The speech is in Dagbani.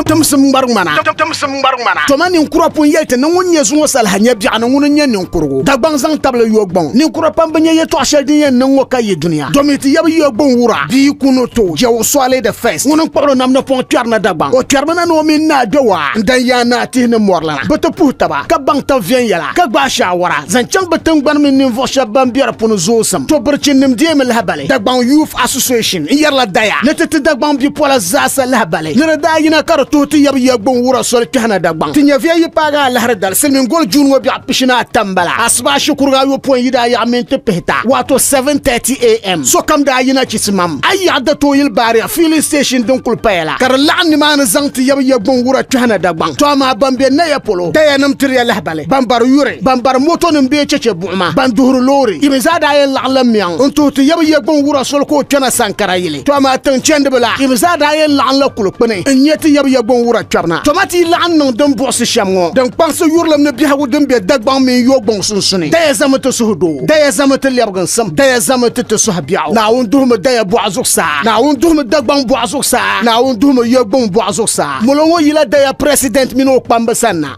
Timsim ŋmari ŋmana. Timsim ŋmari ŋmana. Toma ninkura pun yɛli ti ni ŋun nyɛ zuŋɔ salaha nyɛ biɛɣu ni ŋuni n-nyɛ ninkurigu. Dagbaŋ zaŋ tabili yo gbaŋ. Ninkura pam bi nya yɛtɔɣ shɛli din yɛn niŋ ŋɔ ka yi dunia. Domi ti yab yo gbaŋ wura bia yi ku ni to Jɛwu Sɔale the First ŋuni n-kpuɣiri o nam napɔŋ kpɛri na Dagbaŋ. O kpɛrimi na ni o mini Naa Gbewaa n-dan Yaa Naa Tihi ni Mɔrilana bɛ ti puhi taba ka baŋ tab viɛnyɛla ka gbaai shaawara zaŋ chaŋ bɛ tiŋgbani mini ninvuɣ shɛb ban be di puuni zoosim. To birichinnim deemi lahibali Dagbaŋ Youth Association n-yɛrila daya ni ti ti Dagbaŋ bipola zaasa lahibali ni di daa yina ka di tuhi ti yab ya gbuŋ wura soli kpɛhi na Dagbaŋ. Ti nyɛviya yi paagi alahiri dali silimiin goli June ŋɔ biɛɣu pishi ni ata m-bala. Asiba shikurugu ayopɔin yi daa yaɣi minti pihita waato 7:30 am. Sokam daa yina chisimam. A yi yaɣi Datoyili Baaria filling station din kuli paya la ka di laɣim nimaani zaŋ ti yab ya gbuŋ wura kpɛhi na Dagbaŋ. To amaa ban be Naya polo dayanim tiriya lahibali, ban bari yuri, ban bari motonim bee cheche buɣima, ban duhiri loori, yi mi zaa daa yɛn laɣim la miɛŋ n-tuhi ti yab ya gbuŋ wura soli ka o kpɛna Sankara yili. To amaa tiŋ chɛndiba la, yi mi zaa daa yɛn laɣim la kulikpini n-nyɛ ti yab ya gbuŋ wura kpɛbu na. Toma ti yi laɣim niŋ din buɣisi shɛm ŋɔ, din kpaŋsi yurilim ni biɛhigu din be Dagbaŋ mini Yogbuŋ sunsuni, daya zami ti suhudoo, daya zami ti lɛbiginsim, daya zami ti ti suhi biɛɣu. Naawuni duhimi daya bɔɣa zuɣusaa, Naawuni duhimi Dagbaŋ bɔɣa zuɣusaa, Naawuni duhimi Yogbuŋ bɔɣa zuɣusaa. Molo ŋɔ yila daya President mini o kpamba sanna.